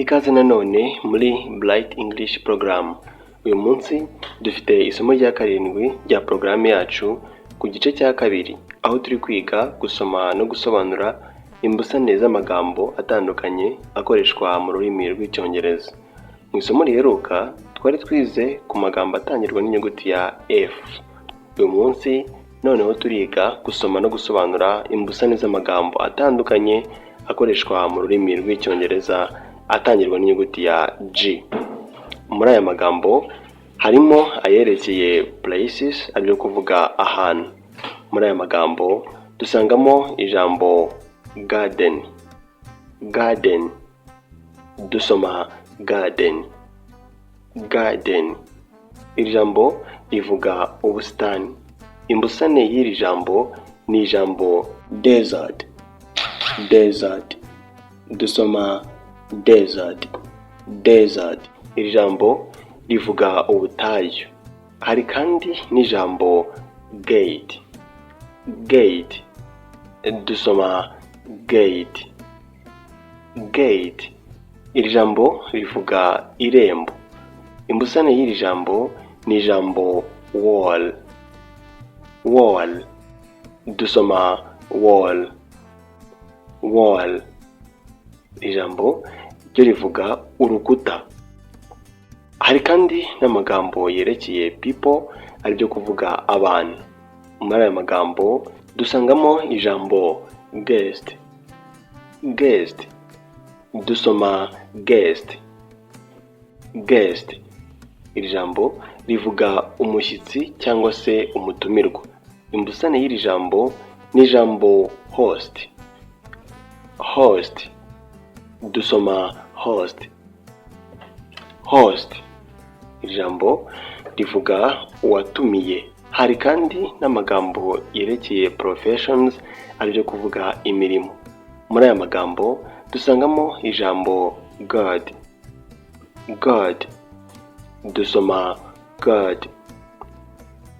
Ikaze nanone muri Bright English Program. Uyu munsi dufite isomo rya karindwi rya porogaramu yacu ku gice cya kabiri, aho turi kwiga gusoma no gusobanura imbusane z'amagambo atandukanye akoreshwa mu rurimi rw'Icyongereza. Mu isomo riheruka twari twize ku magambo atangirwa n'inyuguti ya F. Uyu munsi noneho turiga gusoma no gusobanura imbusane z'amagambo atandukanye akoreshwa mu rurimi rw'Icyongereza atangirwa n'inyuguti ya G. Muri aya magambo harimo ayerekeye places, aribyo kuvuga ahantu. Muri aya magambo dusangamo ijambo garden. Garden, dusoma garden, garden. Iri jambo rivuga ubusitani. Imbusane y'iri jambo ni ijambo desert. Desert, dusoma desert, desert. Iri jambo rivuga ubutayu. Hari kandi n'ijambo gate. Gate, dusoma gate, gate. Iri jambo rivuga irembo. Imbusane y'iri jambo ni ijambo wall. Wall, dusoma wall, wall. Ijambo ryo rivuga urukuta. Hari kandi n'amagambo yerekeye people, aribyo kuvuga abantu. Muri aya magambo dusangamo ijambo guest. Guest, dusoma guest, guest. Iri jambo rivuga umushyitsi cyangwa se umutumirwa. Imbusane y'iri jambo ni ijambo host. Host, dusoma host, host. Iri jambo rivuga uwatumiye. Hari kandi n'amagambo yerekeye professions, aribyo kuvuga imirimo. Muri aya magambo dusangamo ijambo guard. Guard, dusoma guard,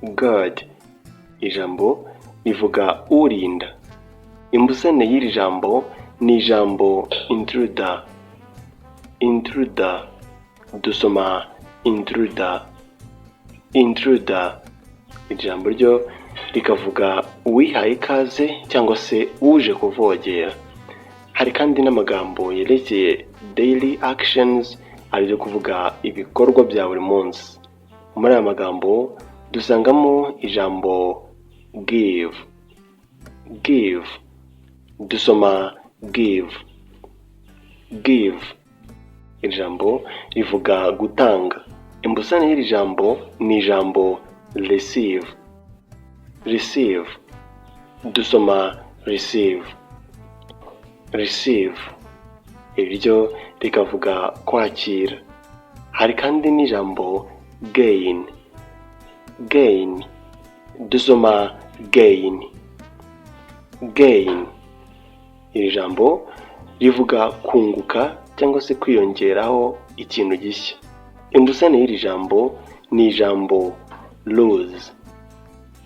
guard. Ijambo rivuga urinda. Imbusane y'iri jambo ni ijambo intruder. Intruder, dusoma intruder, intruder. Ijambo ryo rikavuga uwihaye ikaze cyangwa se uje kuvogera. Hari kandi n'amagambo yerekeye daily actions, aribyo kuvuga ibikorwa bya buri munsi. Muri aya magambo dusangamo ijambo give. Give, dusoma give, give. Iri jambo rivuga gutanga. Imbusane y'iri jambo ni ijambo receive. Receive, dusoma receive, receive. Iri ryo rikavuga kwakira. Hari kandi n'ijambo gain. Gain, dusoma gain, gain. Iri jambo rivuga kunguka cyangwa se kwiyongeraho ikintu gishya. Imbusane y'iri jambo ni ijambo lose.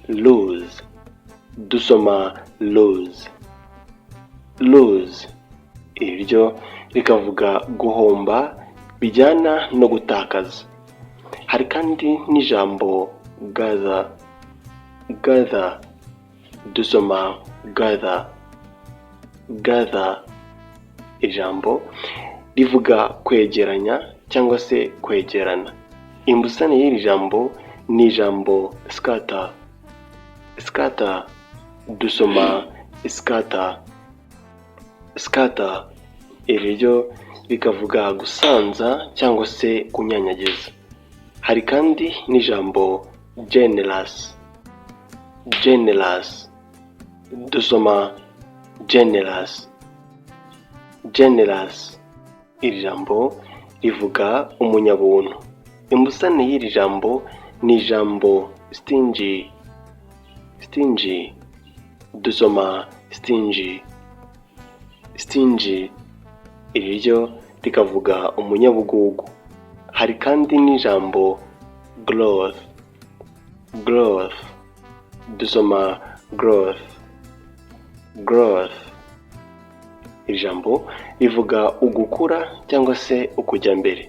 Lose, dusoma lose, lose. Iri ryo rikavuga guhomba bijyana no gutakaza. Hari kandi n'ijambo gather. Gather, dusoma gather, gather. Ijambo rivuga kwegeranya cyangwa se kwegerana. Imbusane y'iri jambo ni ijambo scatter. Scatter, dusoma scatter, scatter. Iri ryo rikavuga gusanza cyangwa se kunyanyagiza. Hari kandi n'ijambo generous. Generous, dusoma generous, generous. Iri jambo rivuga umunyabuntu. Imbusane y'iri jambo ni ijambo stingy. Stingy, dusoma stingy, stingy. Iri ryo rikavuga umunyabugugu. Hari kandi n'ijambo growth. Growth, dusoma growth, growth. Iri jambo rivuga ugukura cyangwa se ukujya mbere.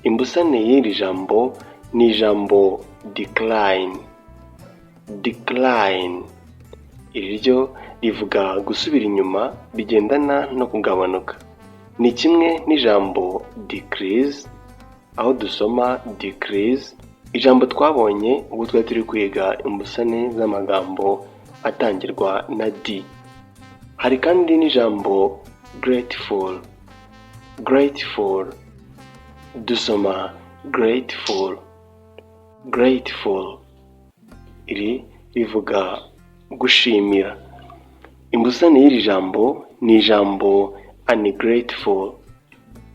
Imbusane y'iri jambo ni ijambo decline. Decline, iri ryo rivuga gusubira inyuma bigendana no kugabanuka. Ni kimwe n'ijambo decrease, aho dusoma decrease, ijambo twabonye ubwo twari turi kwiga imbusane z'amagambo atangirwa na D. Hari kandi n'ijambo grateful. Grateful, dusoma grateful, grateful. Iri rivuga gushimira. Imbusane y'iri jambo ni ijambo ungrateful.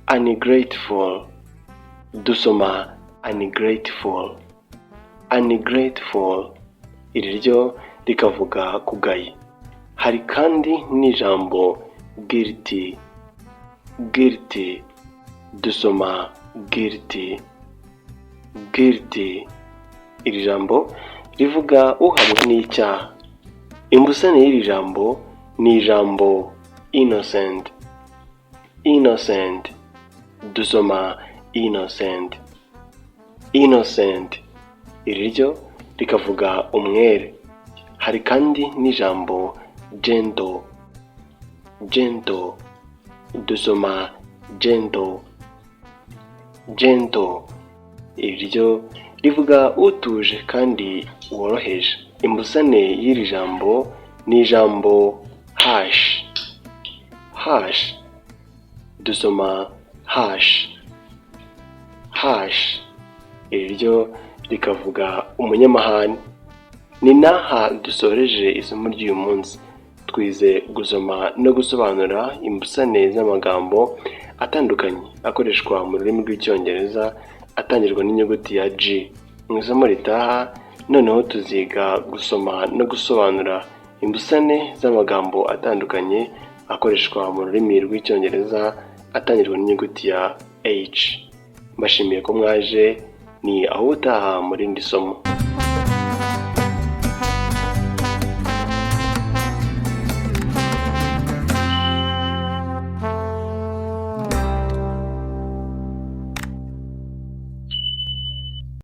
Ungrateful, dusoma ungrateful, ungrateful. Iri ryo rikavuga kugaya. Hari kandi n'ijambo guilty. Guilty, dusoma guilty, guilty. Iri jambo rivuga uhamwa n'icyaha. Imbusane y'iri jambo ni ijambo innocent. Innocent, dusoma innocent, innocent. Iri ryo rikavuga umwere. Hari kandi n'ijambo gentle. Gentle, dusoma gentle, gentle. Iri ryo rivuga utuje kandi woroheje. Imbusane y'iri jambo ni ijambo harsh. Harsh, dusoma harsh, harsh. Iri ryo rikavuga umunyamahane. Ni n'aha dusoreje isomo ry'uyu munsi. Twize gusoma no gusobanura imbusane z'amagambo atandukanye akoreshwa mu rurimi rw'Icyongereza atangirwa n'inyuguti ya G. Mu isomo ritaha noneho tuziga gusoma no gusobanura imbusane z'amagambo atandukanye akoreshwa mu rurimi rw'Icyongereza atangirwa n'inyuguti ya H. Mbashimiye ko mwaje, ni aho ubutaha mu rindi somo.